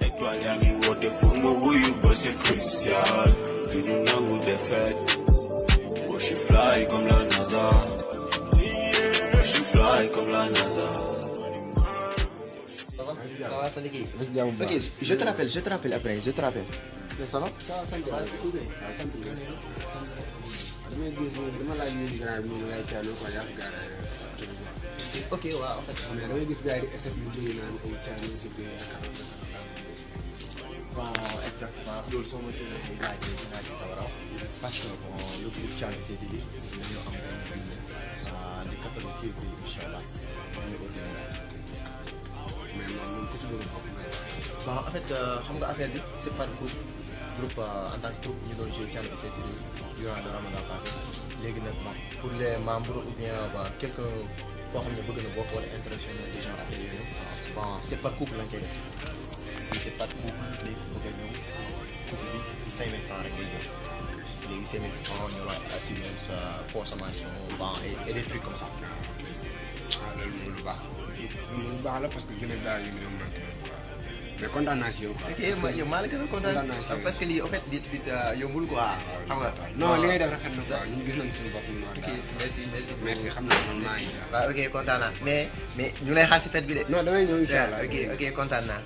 Étoile yaa ngi woote fu ma wuyu ba c'est crucial du ñu nangu défaite. Oh, je suis fly comme la NASA. Je suis fly comme la NASA. Ça va, ça liggéey. Ok, je te rappelle après, je te rappelle. Ça va? Ça va, sant waaw sant damay gis dama laaj ñu grand bi ngay caano quoi yaa gaara Ok, waaw en fait. mais damay gis gars yi di SF yu bëri naan ay caano si biir Bon, exactement. Loolu soo ma si laajee dinaa ci sawar a wax parce que bon le groupe Thialy CTV dañoo am benn réunion le 14 février incha allah dañuy organiser. mais moom ku ci bëgg a bokk Bon, en fait xam nga affaire bi c'est par groupe en tant que groupe ñu doon jouer Thialy CTV durant le Ramadan passé léegi nag bon pour les membres ou bien bon quelqu'un koo xam ne bëgg na bokk wala intéressé na des gens affaire yooyu bon c'est par couple lañ koy def c'est par couple léegi bëgg a ñëw couple bi 5000 francs rek ngay jël léegi 5000 francs ñu war a assurer sa consommation bon et des trucs comme ça. waaw loolu moom lu baax lu baax la parce que jëlee daal yi ñoom manqué mais kontaan naa si yow quoi. ok yow maa la gën a kontaan parce que lii en fait lii tamit yombul quoi xam nga. non li ngay def rafet na quoi ñun gis nañu suñu bopp ñu ok merci. merci xam naa man maa ngi waaw ok kontaan naa mais ñu lay xaar si fête bi de. non damay ñëw incha allah ok kontaan naa.